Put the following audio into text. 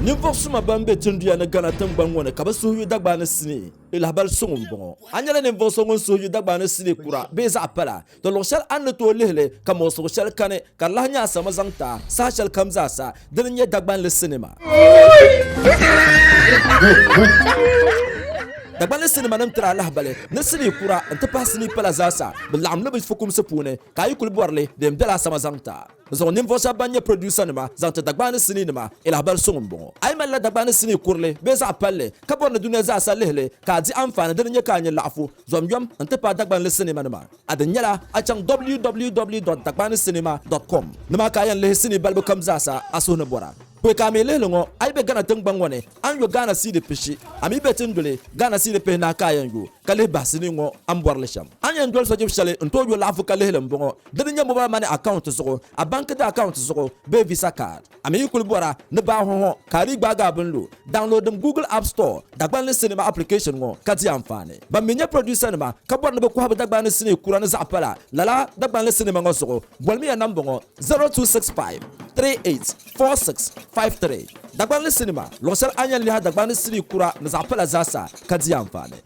Ninvuɣ suma ban be tinduya ni Ghana tiŋgbani ŋɔ ni ka bɛ suhu yu Dagbani sinii, di lahibali suŋ m-bɔŋɔ. A nyɛla ninvuɣ so ŋun suhu yu Dagbani sinii kura bee zaɣ pala, tɔ luɣ shɛli a ni ni tooi lihi li ka muɣisigu shɛli kani ka di lahi nyɛ a sama zaŋ ti a saha shɛli kam zaa sa, dini n-nyɛ Dagbanli sinima. Dagbanli sinima nim tiri a lahibali ni sinii kura nti pahi sinii pala zaa sa bɛ laɣim li bɛ fukumsi puuni ka a yi kuli bɔri li di yɛn bela a sama zaŋ ti a. N zaŋ ninvuɣ shɛba ban nyɛ producer nima zaŋ ti Dagbani sinii nima i lahibali suŋ m-bɔŋɔ. A yi malila Dagbani sinii kurili bee zaɣ palli ka bɔri ni dunia zaa sa lihi li ka a di anfaani dini n-nyɛ ka a nya laɣifu, zomyom nti pahi Dagbanli sinima nima. A din nyɛla a chaŋ www.dagbanicinema.com ni maa ka a yɛn lihi sinii balibu kam zaasa a suhu ni bɔra. Pɔi ka a mi lihili ŋɔ, a yi be Ghana tiŋgbani ŋɔ ni, a ni yo Ghana siidi pishi, a mi be tinduli, Ghana siidi pihinahi ka a yɛn yo ka lihi bahi sinii ŋɔ a ni bɔri li shɛm. A ni yɛn doli sochibi shɛli n-tooi yo laɣifu ka lihili m-bɔŋɔ, Dini n-nyɛ mobile money account zuɣu, a banki di account zuɣu bee Visa card. A mi yi kuli bɔra ni baa hɔhɔ ka a dii gbaagi a bini lu, downloadim Google App Store Dagbanli Cinema application ŋɔ ka di anfaani. Ban mi nyɛ producer nima ka bɔri ni bɛ kɔhi bɛ Dagbanli sinii kura ni zaɣa pala lala Dagbanli Cinema ŋɔ zuɣu, bolimiya namba ŋɔ 0265 38 46 53. Dagbanli Cinema, luɣ'shɛli a ni yɛn lihi a Dagbanli sinii kura ni zaɣa pala zaasa ka di anfaani.